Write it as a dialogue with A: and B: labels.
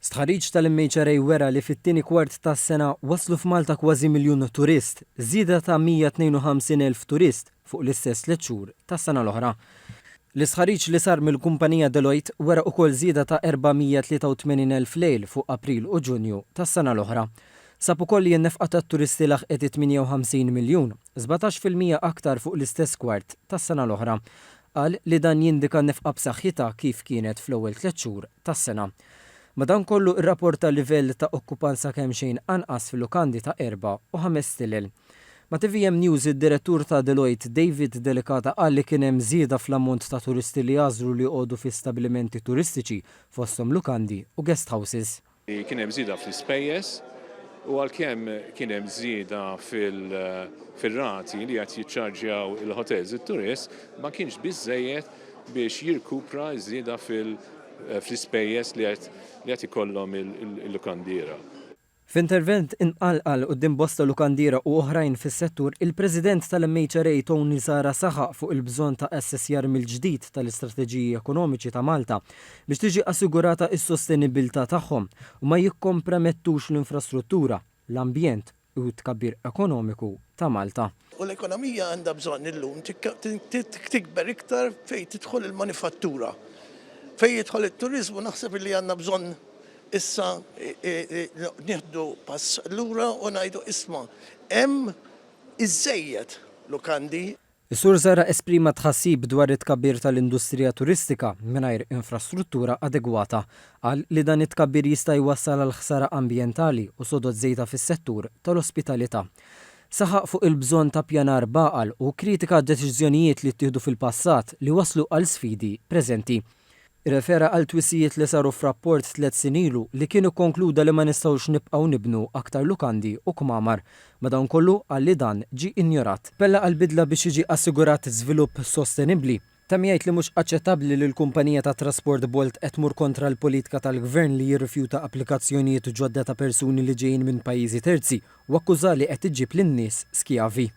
A: Stħarriġ tal-MHRA wera li fit-tieni kwart tas-sena waslu f'Malta kważi miljun turist, żieda ta' 152,000 turist fuq l-istess tliet xhur tas-sena l-oħra. L-istħarriġ li sar mill-kumpanija Deloitte wera ukoll żieda ta' 483,000 lejl fuq April u Ġunju tas-sena l-oħra. Sab ukoll li n-nefqa tat-turisti laħqet it-58 miljun, 17% aktar fuq l-istess kwart tas-sena l-oħra. Qal li dan jindika nefqa b'saħħitha kif kienet fl-ewwel tlett xhur tas-sena. Madankollu rrapporta livell ta' okkupanza kemxejn anqas fil-lukandi ta' erba' u ħames stilel. Ma' tvm News id-Direttur ta' Deloitte David Delicata qal li kien hemm żieda fl-ammont ta' turisti li għażlu li joqogħdu fi stabilimenti turistiċi fosthom lukandi u guest houses.
B: Kien hemm żieda fl-ispejjeż u għalkemm kien hemm żieda fir-rati li qed jiċċarġjaw il-hotels it-turist, ma kienx biżżejjed biex jirkupra ż-żieda fl-ispejjeż li qed ikollhom il-lukandiera.
A: F'intervent imqanqal quddiem bosta lukandiera u oħrajn fis-settur, il-President tal-MHRA Tony Zahra saħaq fuq il-bżonn ta' assessjar mill-ġdid tal-istrateġiji ekonomiċi ta' Malta biex tiġi assigurata s-sostenibbiltà tagħhom u ma jikkompremettux l-infrastruttura, l-ambjent u t-tkabbir ekonomiku ta' Malta.
C: U l-ekonomija għandha bżonn illum tikber iktar fejn tidħol il-manifattura. Fejn jidħol it-turiżmu naħseb illi għandna bżonn Issa nieħdu pass lura u ngħidu isma' hemm iżżejjed lukandi.
A: Is-Sur Zahra esprima tħassib dwar it-tkabbir tal-industrija turistika mingħajr infrastruttura adegwata. Qal li dan it-tkabbir jista' jwassal għal ħsara ambjentali u sodod żejda fis-settur tal-ospitalità. Saħaq fuq il-bżonn ta' ppjanar b'għaqal u kkritika deċiżjonijiet li ttieħdu fil-passat li wasslu għal sfidi preżenti. Irrefera għal twissijiet li saru f'rapport tlett snin ilu li kien ikkonkluda li ma nistgħux nibqgħu nibnu aktar lukandi u kmamar. Madankollu qal li dan ġie injorat. Appella għal bidla biex jiġi assigurat żvilupp sostenibbli. Temm jgħid li mhux aċċettabbli li l-kumpanija tat-trasport Bolt qed tmur kontra l-politika tal-Gvern li jirrifjuta applikazzjonijiet ġodda ta' persuni li ġejjin minn pajjiżi terzi u akkuża li qed iġġib lin-nies skjavi.